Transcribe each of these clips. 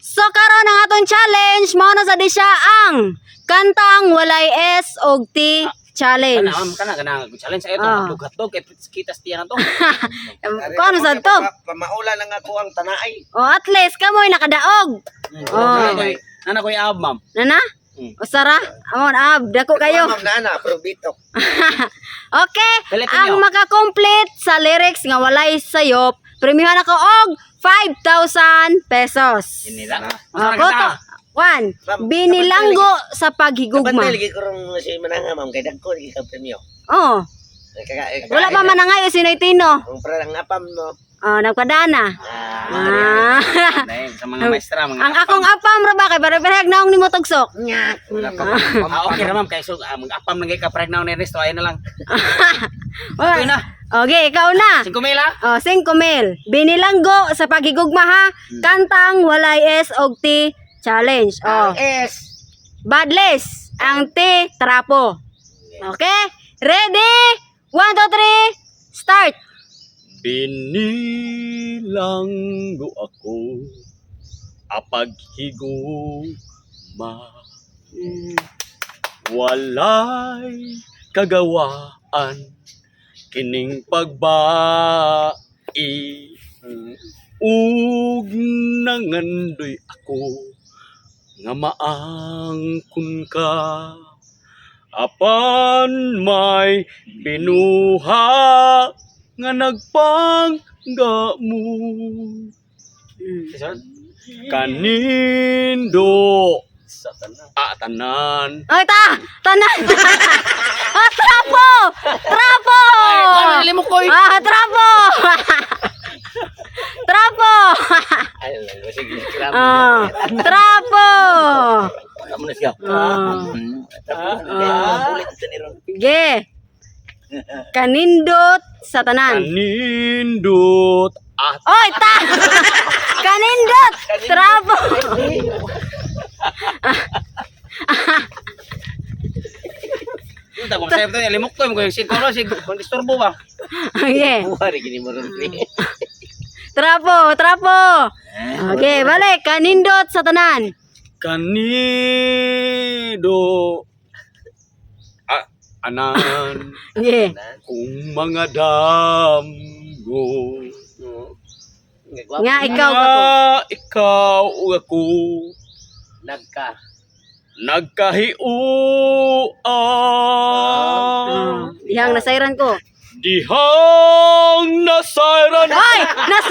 So karon ang atong challenge mao na sa di siya ang kantang walay S og T challenge. Kana, ma'am, kana kana challenge sa ito, hotdog hotdog kay kitas tiya na to. Kuano sad to? Pamaula lang ako ang tanaay. Oh, at least kamoy nakadaog. Oh. Nana koy ab, ma'am. Nana? Usara? Amon ab, dako kayo. Ma'am nana, pero bitok. Okay, Palitin ang niyo. makakomplete sa lyrics nga walay sayop, premihan ako og 5,000 pesos. Inila. Oh, koto. One, Ma'am, binilanggo sa paghigugma. Kabantay lagi ko rong si Mananga, ma'am, kay dagko lagi ka premyo. Oh, wala pa man nangayo si Noy Tino. Ang parang apam no. Oh, nagpadana. Ah, Ah. Sa mga maestra, mga Ang akong apam ra ba kay bare-barehag naong nimo tugsok. Ah, okay ra, ma'am, kay so mag-apam lang kay ka pregnant ni Ernesto, ayun na lang. Okay na. Okay, ikaw na. 5 mil ah. Oh, 5 mil. Binilanggo sa paghigugma ha. Kantang walay S og T challenge. Oh. Ang S. Badless. Ang T, trapo. Okay? Ready? 1, 2, 3, start! Binilanggo ako apag higugma, walay kagawaan kining pagbai, ug nangandoy ako nga maangkon ka, apan may binuha nga nagpangga mo. Kanindo Sa tanan. Ah, tanan. Ay, ta! Tanan! Ah, trapo! Trapo! Ano limok koy? Ah, trapo! Trapo! Ay, lang sige, grabe. Ah, trapo! Kamu na siya. Ah. Ah. Ulit sa niro. Sige. Kanindot sa tanan. Kanindot at Oy, ta! Kanindot! Trapo! Unta kung sayop to limok koy mo sig ko sig disturbo ba. Okay. Buha rin gini mo ron. Trapo, trapo. Okay, balik. Kanindot sa tanan. Kanido ah, anan Yeah. kung mga damgo. Nga, ikaw ka ko. Nga ikaw ug ako Nagka. nagkahiuan. Ah, dihang nasairan ko. Dihang nasayran. Oy! Nas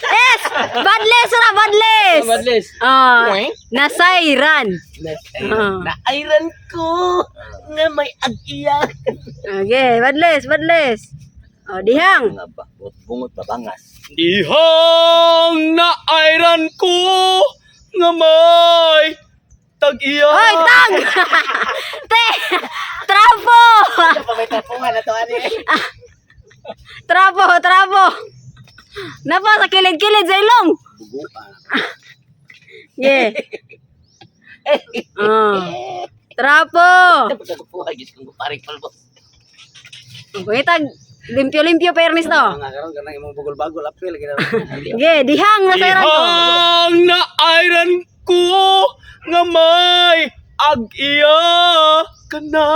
S! Badles ra, badles! Badles. Ah, nasairan. Ah. Naairan ko nga may agiya. Okay, badles, badles. Oh, dihang. Nga ba, bungot babangas. Dihang naayran ko nga may tag-iya. Oy, tag! Te! Trapo! Pa may tapungan na to ani. Trapo, trapo. Napa sa kilid-kilid sa ilong. Yeah. Ah. Trapo. Pagkakuha gis kong paring palbo. Pangitag limpyo-limpyo pa Ernesto. Mga karon kanang imong bugol-bagol apil gid. Ge, dihang nasairan ko. Dihang naayran ko nga may ag-iya ka na.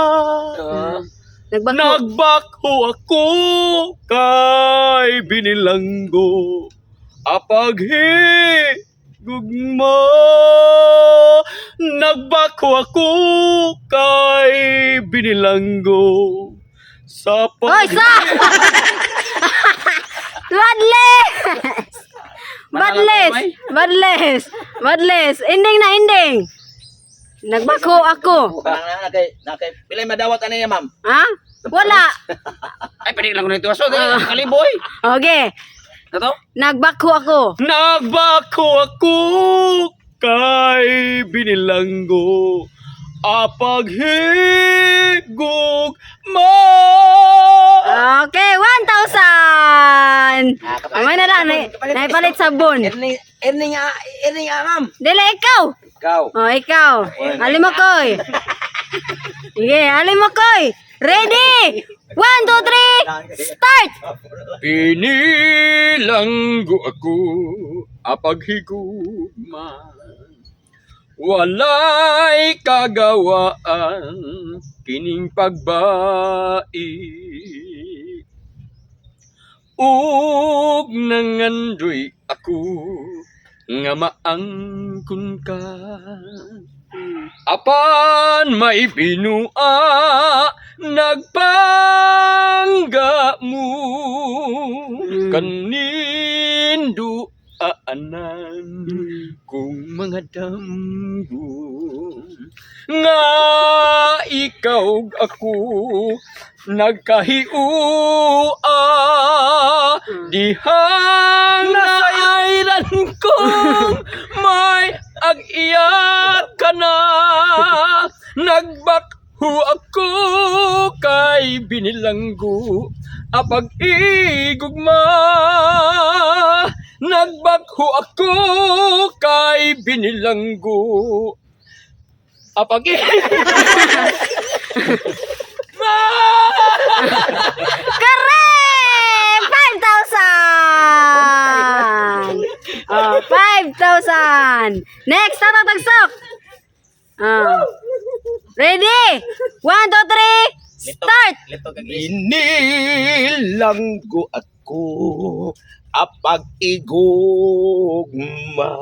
Nagbako. Nagbako ako kay binilanggo apag gugma. Nagbako ako kay binilanggo sa Oy, pag sa! Badles! Badles! Badles! Badles! Ending na ending! Nagbako ako. Parang na kay na kay pilay madawat ani ya, ma'am. Ha? Wala. Ay pwede lang ko nito aso kaliboy. Okay. Nato? Nagbako ako. Nagbako ako kay binilanggo apag gugma. Okay, 1,000! Amay na lang, naipalit sabon. Erning erning ah, erning ah, ma'am. Dili, ikaw! Ikaw. Oh, ikaw. Alim mo, koy. Sige, alim mo, koy. Ready? 1, 2, 3, start! Pinilanggo ako Apaghigugma. Walay kagawaan kining pagbai. Ug nangandoy ako nga maangkon ka. Apan may binua nagpangga mo kanindo aanan kung mga damgo nga ikaw ug ako nagkahiua dihang naayran kong may ag-iya ka na. Nagbakho ako kay binilanggo apag igugma. Nagbakho ako kay binilanggo apag Correct! 5,000! Oh, 5,000! Next, tatagsok! Oh. Ready? 1, 2, 3, start! Binilanggo ako apag igugma.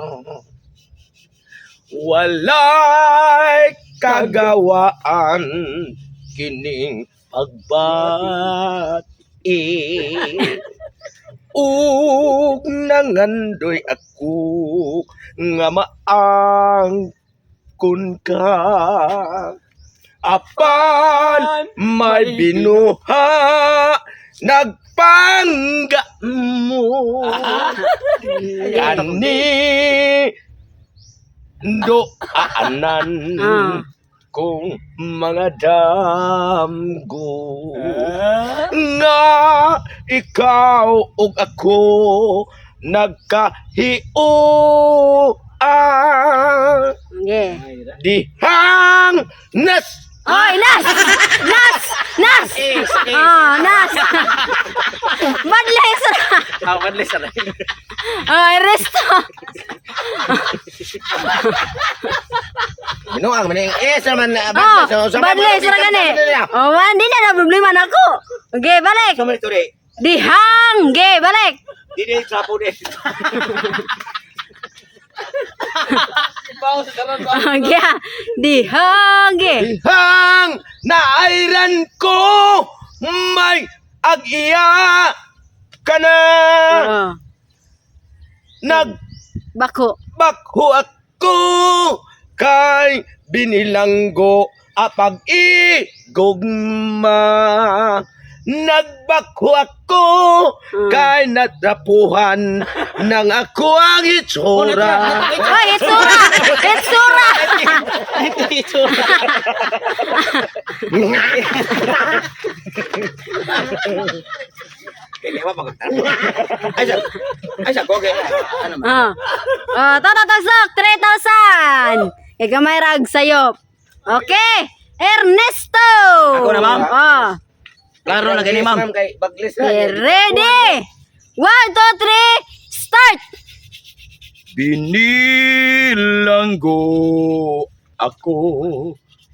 Walay kagawaan kining pagbati. Ug nangandoy ako nga maangkon ka. Apan may binuha nagpangga mo kani do aanan kong mga damgo nga ikaw ug ako nagkahiuan Okay. dihang nas. Oy, nas! Nas! Nas! Oh, nas! Badlay sa. Ah, badlay sa. Oh, resto. Binuang man yung isa man na. Oh, badlay sa gani. Oh, man, di na na problema nako. Okay, balik. Sama ito rin. Dihang, ge, balik. Di din trapo din. Okay, ah. Dihang, ge. Dihang naayran ko may ag-iya ka na. Oh, Nagbakho bako. ako kay binilanggo apag igugma. Nagbakho ako kay natrapuhan ng ako ang itsura. Oy, itsura! Itsura! Ito. Kaya pa pag Ay sa ay sa koge. Ano man? Oh. Oh, tatatasok, 3,000. Kay gamay rag sayop. Okay. Ernesto. Ako na, ma'am? Oh. Klaro na gani, ma'am. Kay baglis Okay, ready? 1, 2, 3, start! Binilanggo ako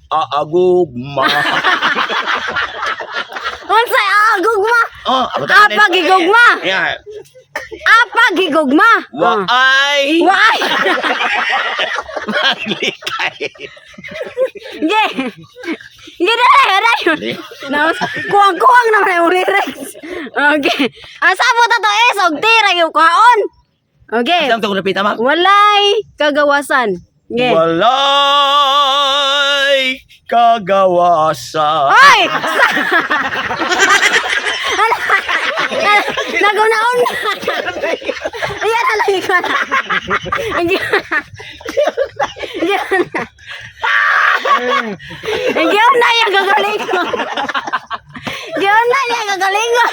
aagugma. Unsay agugma? Oh, Apa gigugma? Yeah. Apa gigugma? Oh. Waay! Waay! Maglikay. Ge! Ge dali, dali. Kuwang-kuwang naman yung lyrics. Okay. Ang sabot na to is, og tira yung kaon. Okay. Saan to napita, ma'am? Walay kagawasan. Ge. Walay kagawasan. Oy! Nagaw-naon na. Ayan na lagi ko na. Ang Ang na yung gagalingon. Giyon na yung gagalingon.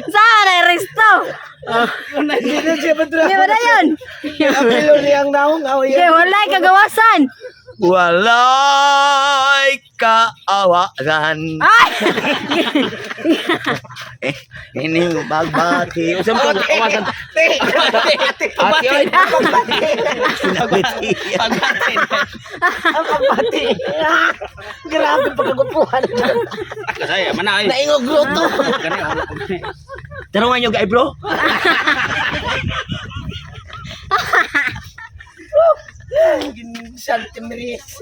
Saan na resto? Hindi na siya Di ba na yun? Apilo niyang naong Okay, walay kagawasan. Walay kaawaran. Ay! Eh, ini pagbati. Unsa man kawasan? Ate oy. Sinabiti. Pagbati. Ang pagbati. Ah, grabe pagkagupuhan. Kasaya mana ay. Naingog luto. Gani oh. Tarungan nyo guy bro. Santimeris.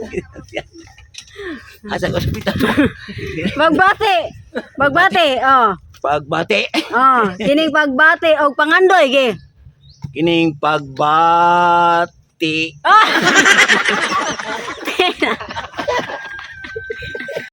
Asa ko hospital. Pagbati. Pagbati, oh. Pagbati. Oh, kining pagbati og pangandoy ge. Kining pagbati. Ah!